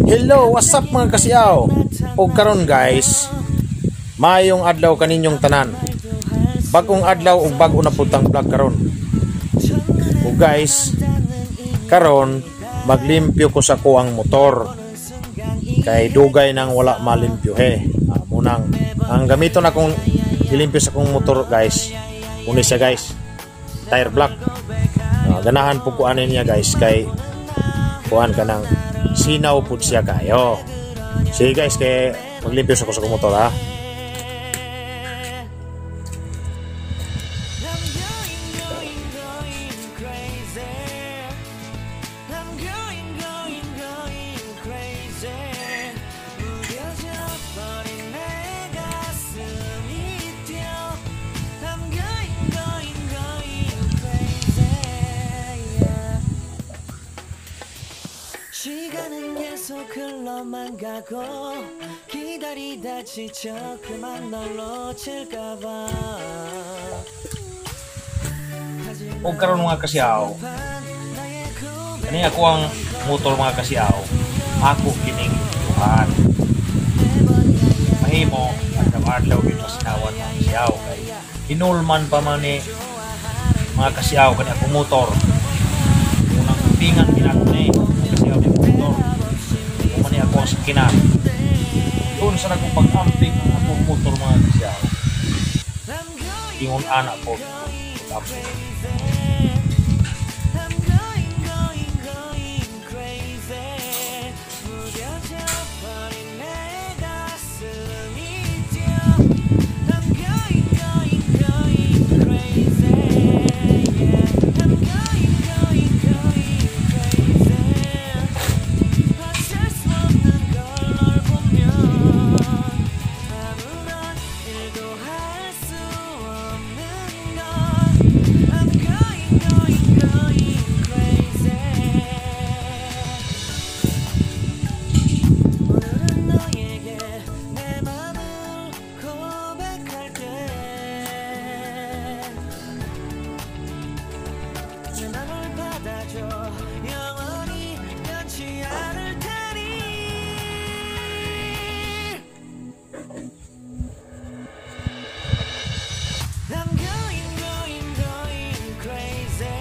Hello, what's up mga kasiyaw? O karon guys, maayong adlaw kaninyong tanan. Bagong adlaw ug bag-o na pud tang vlog karon. O guys, karon maglimpyo ko sa kuang motor. Kay dugay nang wala malimpyo he. Munang ang gamiton akong ilimpyo sa akong motor guys. Uni siya guys, tire block. Ganahan po ko ani niya guys kay kuan ka ng sinaw pud siya kayo. Sige guys, kay maglimpyo sa ko sa motor ha. 시간은 계속 흘러만 가고 기다리다 지쳐 그만 널 놓칠까봐. Og karon mga kasiyaw, kani ako ang motor mga kasiyaw, ako kining limpyuhan. Mahimo adlaw-adlaw gyud masinawan mga kasiyaw kay hinulman pa man ni mga kasiyaw kani akong motor. Unang pingan ginako ni kasiyaw ni motor. Uma ni ako ang sakina. Doon sa nagong pag-amping ang akong motor mga kasiyaw. Ingon ana po. Tapos I'm going going going crazy 무뎌져 버린 내 가슴이 뛰어 I'm going going going crazy yeah. I'm going going going crazy 어쩔 수 없는 걸 널 보면 아무런 일도 할 수 없는 걸 I'm going going going crazy 오늘은 너에게 내 맘을 고백할게 내 맘을 받아줘 영원히 변치 않을 테니 I'm going going going crazy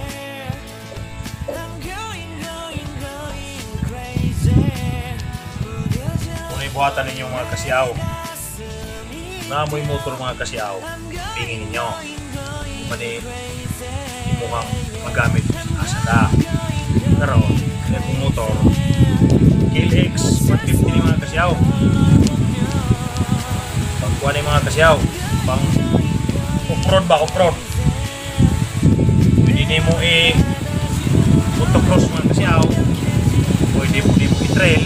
I'm going going going crazy 무뎌져 Kung buhatan ninyo mga kasiyaw, naamoy motor mga kasiyaw, pingin ninyo. Mani imuhang magamit asa ka. Pero kaya kung motor KLX 150 ni mga kasiyaw. Pagkuha ni mga kasiyaw, pang off-road ba, off-road. Pwede nimo i motocross mga kasiyaw. Pwede po nimo i-trail.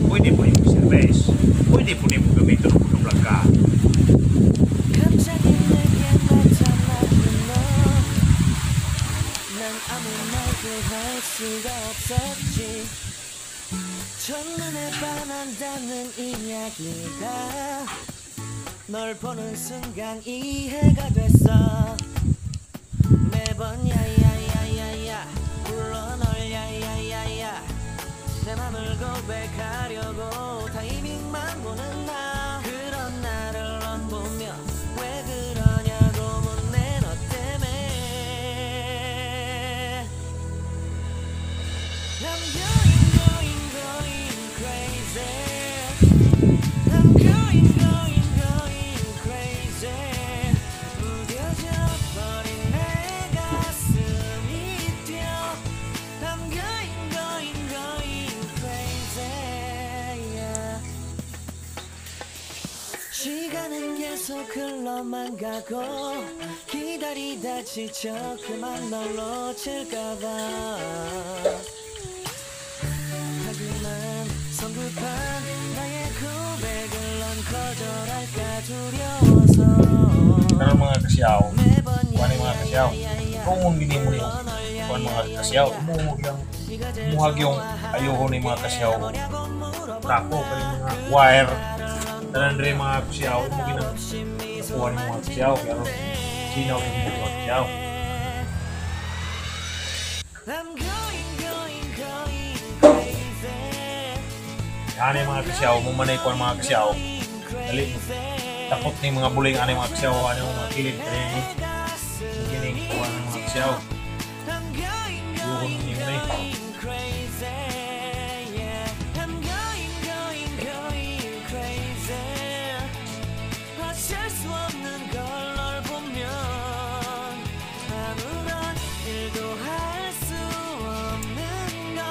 Pwede po nimo i-service. Pwede po nimo gamiton kung vlog ka. 갑자기 내게 나타나는 너 난 아무 말도 할 수가 없었지 첫눈에 반한다는 이야기가 널 보는 순간 이해가 됐어 매번 야야야야야 불러 널 야야야야 내 맘을 고백하려고 타이밍만 보는 나 그런 나를 넌 보며 왜 그러냐고 묻네 너 때문에 I'm going going going crazy I'm going going going crazy 무뎌져 버린 내 가슴이 뛰어 I'm going going going crazy yeah. 시간은 계속 흘러만 가고 기다리다 지쳐 그만 널 놓칠까봐 하지만 성급한 나의 고백을 넌 거절할까 두려워서 Karon mga kasiyaw, 매번 kuha ni mga kasiyaw. Tungon gini mo ni kuan mga kasiyaw. Imuhag yung ayuho ni mga kasiyaw. Trako kay mga wire. Tanan diri mga kasiyaw, imo ginang kuha ni mga kasiyaw pero sinaw ni mga kasiyaw. I'm going going going crazy Ani mga kasyaw, mo manay kuan mga kasyaw. Dali takot ni mga buling ani mga kasyaw, ani mga kilid kani. Gini kuan mga kasyaw. Yuhon ni mo ni. Crazy, yeah. I'm going, going, going crazy. 어쩔 수 없는 걸 널 보면 아무런 일도 할 수 없는 걸.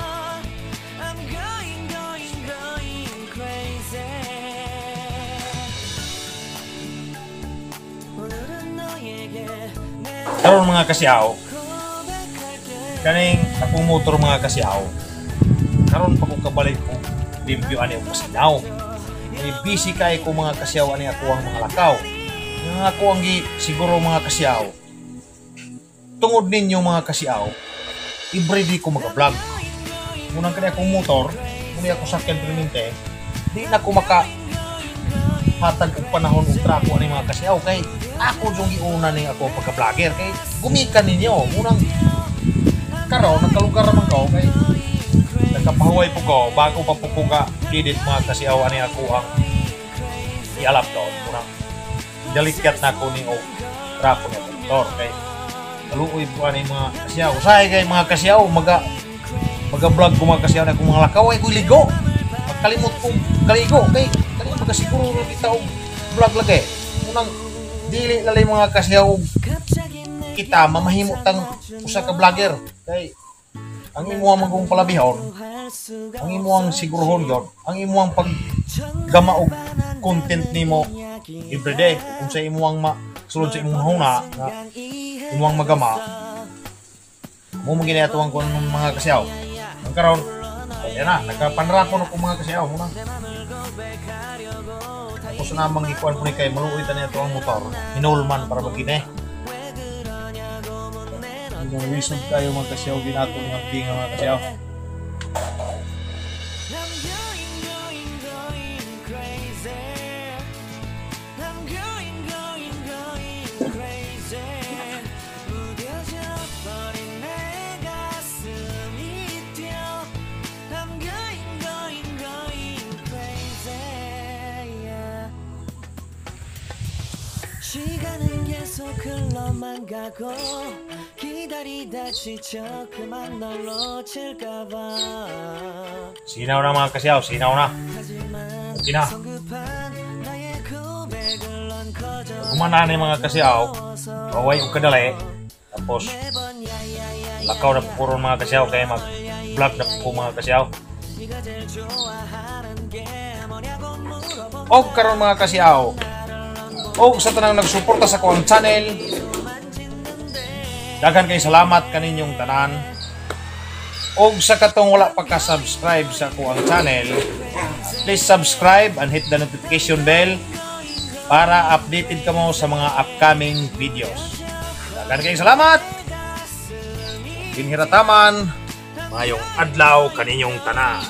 I'm going, going, going crazy. 오늘은 너에게 내 Karon mga kasyaw, 고백할게. Kaning akong motor mga kasyaw. Karon pa ko kabalik ko limpyo ani og pasinaw. May busy kay ko mga kasyaw ani ako ang mga lakaw. Nga ako ang gi siguro mga kasyaw. Tungod ninyo mga kasyaw, everyday ko maga-vlog. Munang kani akong motor, muna ako sakyan permente, di na ko maka hatag og panahon og trako ani mga kasyaw kay ako jung giuna ning ako pagka-vlogger kay gumikan ninyo munang karon nagkalugar naman ko kay nagkapahuway po ko bago pa po ko ka edit mga kasyaw ani ako ang i-alap doon munang dalikyat na ako ni og trako ni motor kay kaluoy po ani mga kasyaw. Usahay kay mga kasyaw maga vlog ko mga kasyaw na akong mga lakaw ay ko ligo, magkalimot kong kaligo kay kani magasiguro ra kita og vlog lagi munang dili lalay mga kasyaw og kita mamahimo tang usa ka vlogger kay ang imuang magong palabihon, ang imuang sigurohon gyud ang imuang paggama og content nimo everyday kung sa imuang ma sulod sa imong huna nga imuang magama mo mo ginayatuan ko ng mga kasyaw. Ang karon kaya na nagkapanrako na ko mga kasyaw muna. Tapos namang gikuan po ni kay maluoy ta niya ang motor hinulman para magine. Ang wisog kayo mga kasyaw ginato mga tinga mga kasyaw. I'm going, going, going crazy. I'm going, going, going crazy. 무뎌져 버린 내 가슴이 뛰어. I'm going, going, going crazy. Yeah. 시간은 계속 흘러만 가고 기다리다 지쳐 그만 널 놓칠까봐. Sinaw na mga kasyaw, sinaw na. 하지만 Okay na. 성급한 나의 고백을 넌 거절. Gumana ni mga kasyaw, baway og kadali. Tapos 매번 야야야 lakaw na po ko ron mga kasyaw kay mag vlog na po ko mga kasyaw. 네가 제일 좋아하는 게 뭐냐고 물어본 Og karon mga kasyaw, og sa tanang nagsuporta sa akong channel, daghan kay salamat kaninyong tanan. Og sa katong wala pa ka-subscribe sa akong channel, please subscribe and hit the notification bell para updated ka mo sa mga upcoming videos. Daghan kay salamat! Dinhirataman, mayong adlaw kaninyong tanan.